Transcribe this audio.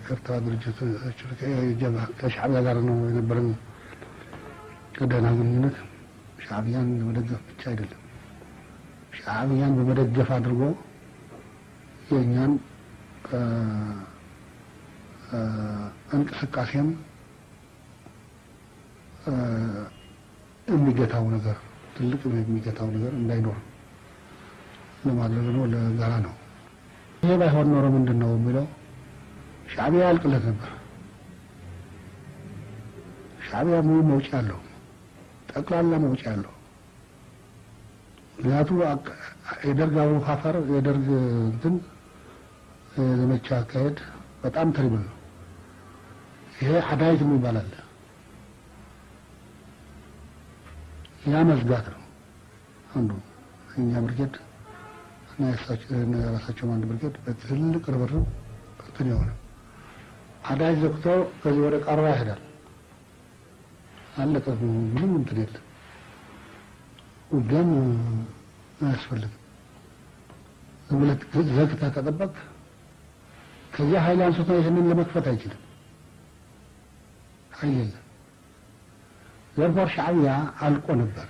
ኤርትራ ድርጅት ከሻዕቢያ ጋር ነው የነበረን ደህና ግንኙነት። ሻዕቢያን መደገፍ ብቻ አይደለም፣ ሻዕቢያን በመደገፍ አድርጎ የእኛን እንቅስቃሴም የሚገታው ነገር፣ ትልቅ የሚገታው ነገር እንዳይኖር ለማድረግ ነው። ለጋራ ነው። ይሄ ባይሆን ኖሮ ምንድን ነው የሚለው፣ ሻዕቢያ ያልቅለት ነበር። ሻዕቢያ ሙሉ መውጫ አለው፣ ጠቅላላ መውጫ አለው። ምክንያቱ የደርግ አወፋፈር፣ የደርግ እንትን የዘመቻ አካሄድ በጣም ተሪብል ነው። ይሄ አዳይት የሚባል አለ። ያ መዝጋት ነው አንዱ። እኛ ብርጌድ እና የራሳቸው አንድ ብርጌድ በትልቅ ርብርብ እንትን የሆነ አዳይ ዘግቶ ከዚህ ወደ ቃርባ ይሄዳል። አለቀ። ምንም እንትን የለም። ውጊያም አያስፈልግም። ዝም ብለህ ዘግተህ ከጠበቅ ከዚያ ኃይል አንስቶ ይህንን ለመክፈት አይችልም። ኃይል የለም። ዘርፎር ሻዕቢያ አልቆ ነበር።